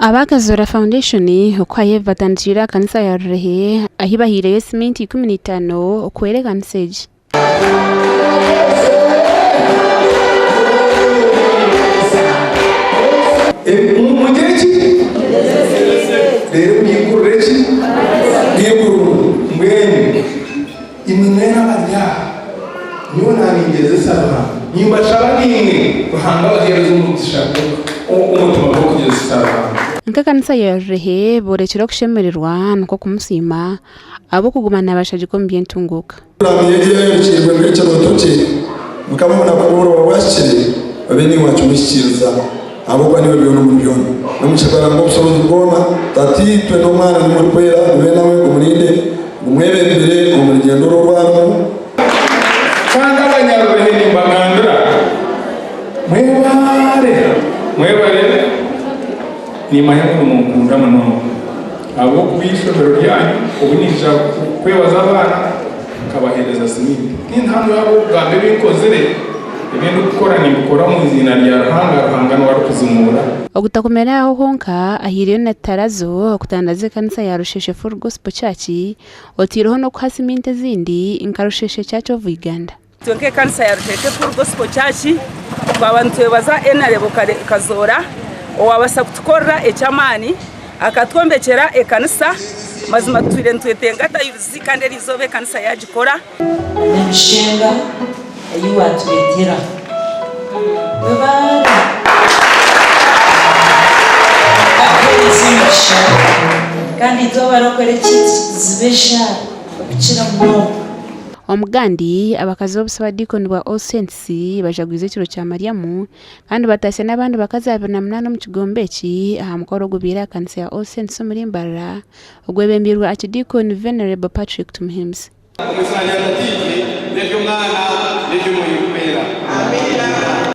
Aba Kazoora Foundation okuhayo ebi batandikiire aha kanisa ya Rurehe ahi bahaireyo esiminti 15 okuhwera ekanisa egi. Mugire ki? Reero mwigurire ki? Eiguru. Mbwenu imwe mwena abari aha, nyowe naaningyezesa Ruhanga, nimbashaba naimwe Ruhanga abaheereze omugisha gw'omutima gw'okugyezesa Ruhanga. Nk'ekanisa ya Rurehe boorekire okushemererwa nikwo kumusiima ahabw'okuguma naabashagika omu by'entunguuka. Puraani ye egi yayorekyeirwe ngu ekirooto kye Mukama obunaku bw'oburoba bwahikire obe niiwe wakimuhikiiriza ahabw'okuba niiwe byona omuri byona. N'omugisha gwa Ruhanga ow'obushobozi bwona, Tataitwe n'Omwana n'Omurikwera gube nawe gumurinde, gumwebembere omu rugyendo oru oru arimu. Kandi abanyarurehe nimbagambira, mwebare, mwebare, nimanya ngu nimunkunda munonga. Ahabw'okuba eishomero ryanyu obu naija kwebaza abaana nkabaheereza siminti. Tindi hanu ahabw'okugamba ebi nkozire, ebi ndikukora nimbikora omu iziina rya Ruhanga, Ruhanga niwe arikuzimuura. Ogutakomera aho honka, ahaireyo na tarazo okutandaza ekanisa ya Rusheshe Full Gospel Church, otaireho n'okuha siminti ezindi nka Rusheshe Church of Uganda. Itwe nk'ekanisa ya Rusheshe Full Gospel Church twaba nitwebaza Enarebo Kazoora owabasa kutukorera eky'amaani akatwombekyera ekanisa. Mazima tutwire nitwetenga tayirizi kandi eriizooba ekanisa yagikora. N'emishenga ei waatureetera. Webare! Akuheereze emigisha. Kandi itwe abarokore ekyaitu kituzibe eshaara okukira munonga. Omugandi, abakazi b'obusabadiikoni bwa All Saints bajagwize ekiro kya Mariamu kandi bataasya n'abandi bakazi 28 omu kigombe eki aha mukoro ogubaire aha kanisa ya All Saints omuri Mbarara ogwebembeirwe Archidiikoni Venerable Patrick Tumuhimbise. Omu iziina rya Tataitwe, n'ery'Omwana, n'ery'Omwoyo Orikwera.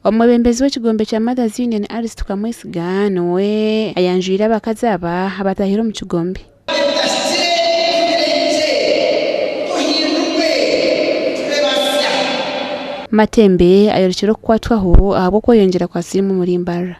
Omwebembezi w'ekigombe kya Mothers Union Alice Tukamwesiga niwe ayanjwire abakazi aba abatahire omu kigombe. Ebitahikire tubirekye, tuhindurwe tube basya. Matembe ayorekire okukwatwaho ahabw'okweyongyera kwa siriimu omuri Mbarara.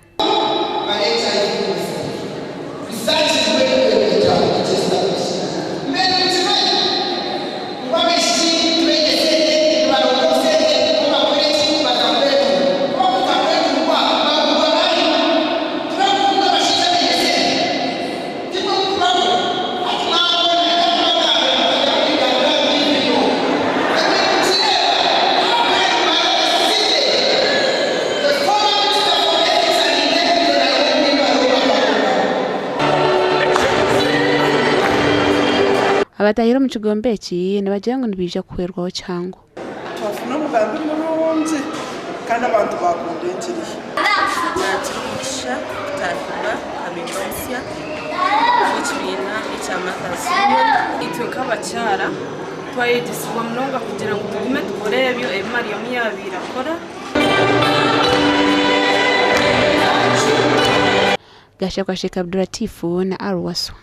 Abatahire omu kigombe eki nibagira ngu nibaija kuhwerwaho kihango. Twafuna omugambi murungi kandi abantu baakunda engiri ye. Naagira omugisha kutandikibwa nka memba musya w'ekibiina ekya Mothers Union. Itwe nk'abakyara twayegyesibwa munonga kugira ngu tugume tukore ebyo ebi Mariamu yaabaire akora. Gashakwa Sheikh Abdulatif na Al Waswa.